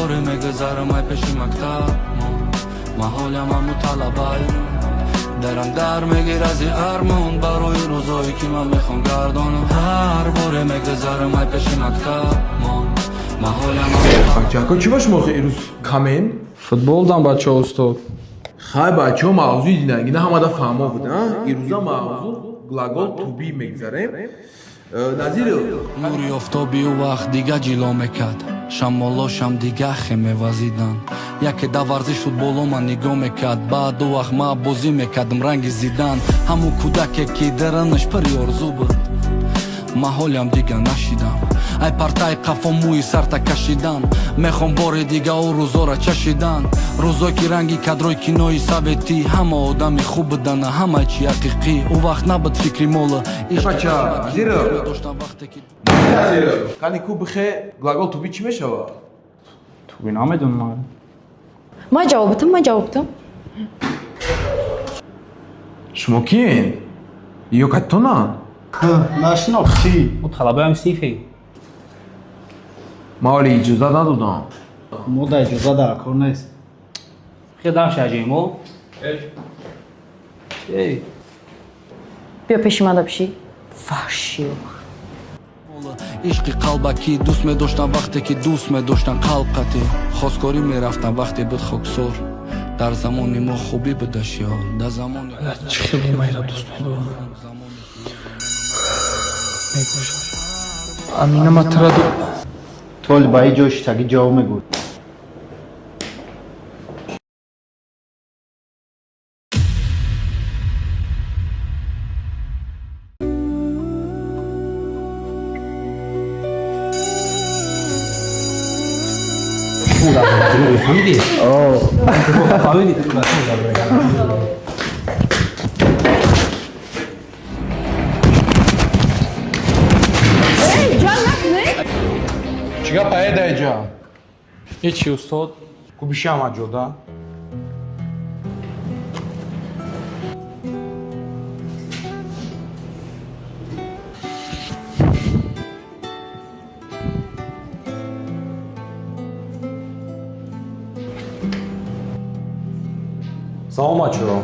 Боре мегузарам ай пеши мактаб, ман ҳолям ҳаму талабаю дарам дар мегирази армон барои рӯзое ки ман мехом гардонам. Ҳар боре мегузарам ай пеши мактаб, ман ҳолям Бачаҳо, чӣ ба шумо ирӯз камен? Футбол дам, бачаҳо, устод. Хай, бачаҳо, мавзӯи динагина ҳамада фаҳмо буд, а? Ирӯза мавзӯ глагол to be мегзарем. Назиров. Нури офтоби ӯ вақт дига ҷило мекард, шамолошам дига хе мевазиданд. Яке да варзиш футболо ман нигоҳ мекард, баъд ӯ вақт ма бозӣ мекардам ранги Зидан. Ҳамун кӯдаке ки даранаш пури орзу буд, ман ҳолям дига нашидам. Ай партаи қафо мӯи сарта кашидан, мехом бори дига ӯ рӯзора чашидан, рӯзое ки ранги кадрои кинои советӣ, ҳама одами хуб будана, ҳама чи ҳақиқӣ. Ӯ вақт набуд фикри мола. Бача, Назиров. Доштам вақте ки Назиров, кани ку бихе, глагол to be чӣ мешавад? To be намедонам. Ман ҷавоб битам, ман ҷавоб битам. Шумо киен? Ё каттонан? Нашинохтӣ? Мо талабаям синфе. Ман ҳоле иҷозат надодам. Мо да иҷоза дар кор нест. Хел дам шаҷем мо. Эй. Биё пеши ман да бишӣ, ваҳшиё. Ишқи қалбакӣ дӯст медоштам, вақте ки дӯст медоштам қалбқатӣ хосгорӣ мерафтам, вақте буд хоксор. Дар замони мо хубӣ будаш ё дар замони Чӣ хеле майра дӯст медорам. Мегӯшад. Амина, ма тра Толи ба ин ҷой шитагӣ ҷавоб мегӯй. Фаҳмидӣ? Фаҳмидӣ? Ҷон накунед. Чӣ гап аеда иҷа? Ҳечи, устод. Ку бишам аҷода. Салом, бачаҳо.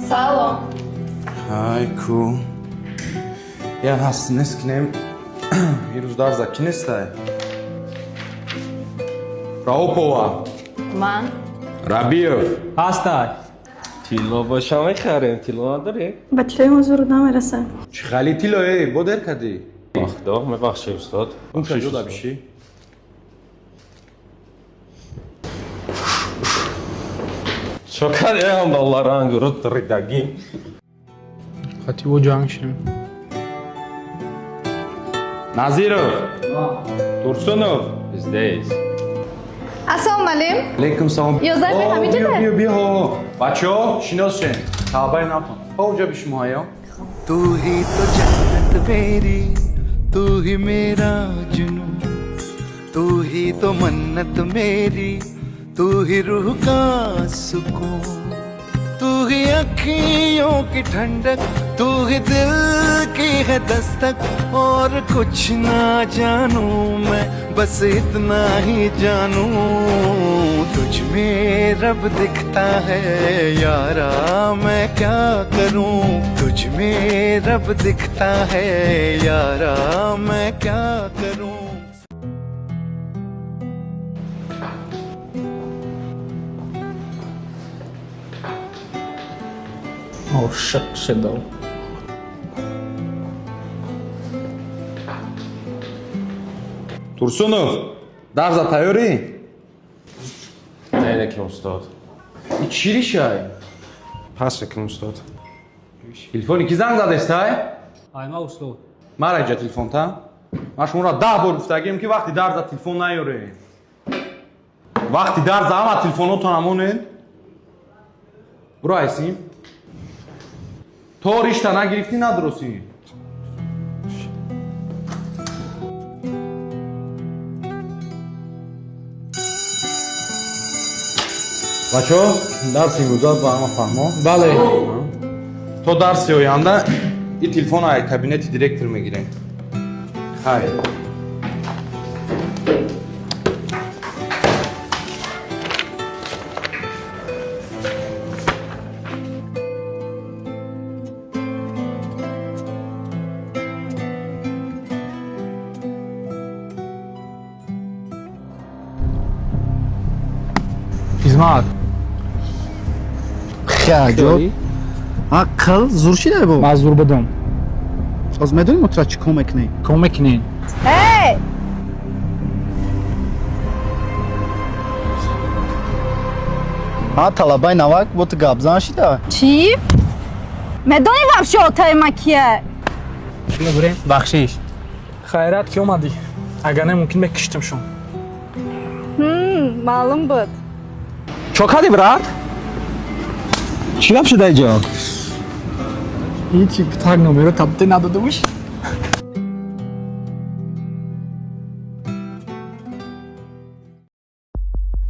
Салом. Ай ку я ҳаст нест кинем. Ирӯз дарза ки нестай? Раупова. Ман. Рабиев. Ҳастай. Тилло боша, мехарем, тилло надорем. Ба тиллои мо зур намерасад. Чӣ хали тилло, э, бо дер кардӣ? Худо, мебахшед, устод. Унша ҷода бишӣ. Чо кардем долларанг рут ридагӣ? Хатибо ҷанг шем. Назиров, Турсунов. Здесь. Ассалому алейкум. Алейкум салом. Ёздаҳ бе ҳамин Биё. ҷода? Биё, биё. Бачаҳо, шинос шем, талабаи натон ҳо, унҷа биши муҳайё. तू ही तो जन्नत मेरी, तू ही मेरा जुनू, तू ही तो मन्नत मेरी, तू ही रूह का सुकून, तू ही अखियों की ठंडक, तू ही दिल की है दस्तक। और कुछ ना जानू मैं, बस इतना ही जानू, तुझ में रब दिखता है। यारा, मैं क्या करूं, तुझ में रब दिखता है। यारा, मैं क्या करूं। Ошиқ шудам. Турсунов, дарза тайёрӣ? Не, лекин, устод. И чӣ ришай? Пас мекунем, устод. Телефони ки занг задестай? Айма, устод. Мара иҷа телефонта. Ман шуморо 10 бор гуфтагим, ки вақти дарза телефон наёред. Вақти дарза ҳама телефонотон амонед. Буро айсим, то ришта нагирифтӣ, надуросӣ. Бачаҳо, дарси имрӯза ба ҳама фаҳмо? Бале. То дарси оянда и телефон ай кабинети директор мегирем. Хайр. Хизмат. Хе, Ақл зур шидай бо. Ман зур будам. Оз медонӣ мо тура чӣ кор мекунем? Кор мекунем? Эй! Ҳа, талабаи навак бо ту гапзан шида. Чӣ? Медонӣ вообще отаи ма кия? Биё бурем. Бахшиш. Хайрат ки омадӣ. Агар не мумкин мекиштимшон. Маълум буд. Чо кардӣ, брат? Чӣ гап шуда иҷо? Ҳичи так номеро табте надодамуш.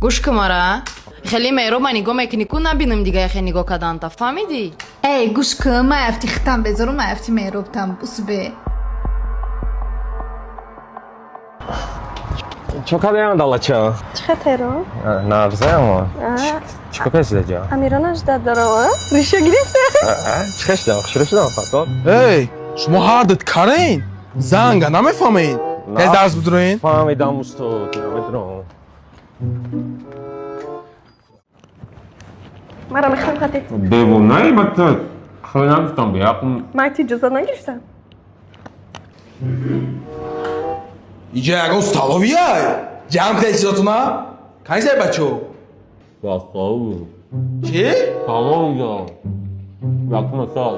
Гӯш кун мара. Хеле меҳроба нигоҳ мекунӣ ку набинам дига яхе нигоҳ карданта. Фаҳмидӣ? Эй, гӯш кун, ман афти хитам безору, ман афти меҳробтам. Усбе. Чо кардем, далача? Чӣ хатаро? Нарзаемо. Чӣ кор кардӣ ҷо? Амиронаш дадорова. Риша гирифта. Чӣ хел шудам? Хушрӯ шудам, фатон? Эй, шумо ҳардат карен? Занга намефаҳмед? Тез дарс бидуроен? Фаҳмидам, устод, намедонам. Мара мехоҳам хати. Девонаи ба ту. Хеле нагуфтам, беақл. Ман ти иҷозат нагирифтам. Иҷа ягон столовия? Ҷамъ кунед чизотуна? Канисай бачо? Васоу. Чӣ? Тамом ҷон. Якум сол.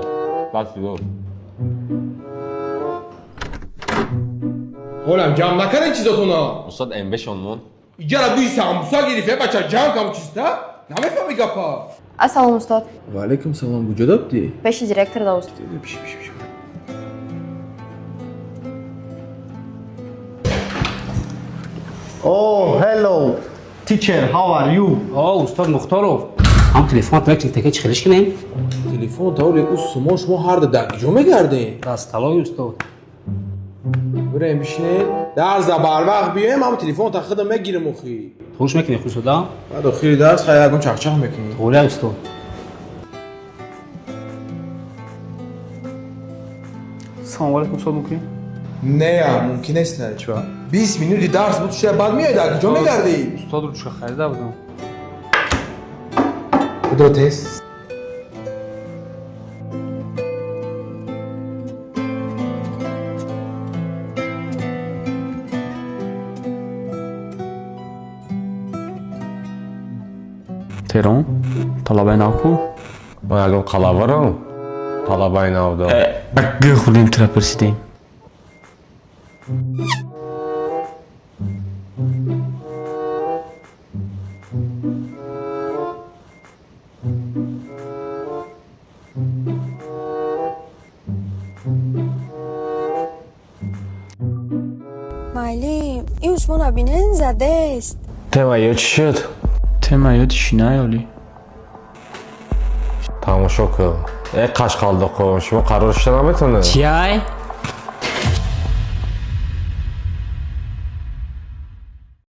Спасибо. Ҳолам ҷамъ накардед чизотуна? Устод МБ-шон мон. Иҷара бӯи самбуса гирифт, э бача, ҷамъ кам чизта? Намефаҳми гапа? Ассалом, устод. Ва алайкум салом, куҷо дабдӣ? Пеши директор да, устод. О, hello. Teacher, how are you? О, устод Мухторов. Ҳам телефон як чиз таке чӣ хелиш кунем? Телефон тавли ӯ сумо шумо ҳарда дар куҷо мегардед? Дар столови устод. Бирем бишинед. Дарс да барвақт биёем, ҳам телефон та худам мегирем охи. Туш мекунӣ хусуда? Баъд охири дарс хай ягон чахчах мекунем. Тоғрия устод. Салом алейкум, устод, мумкин? Не, мумкин нест. Чӣ? 20 минути дарс буд, шуя баъд меояд, дар куҷо мегардӣ? Устод ручка харида будам. Худо тез. Терон, талабаи нав ку? Ман ягон қалабарам. Талабаи нав да. Ба гӯ хӯрдем тура пурсидем. Муаллим, ин Усмона бинен задест. Тема ё чӣ шуд? Тема ёди шинай оли. Тамошо кун. Э қашқалдоқо, шумо қарор шуда наметавонед? Чиай?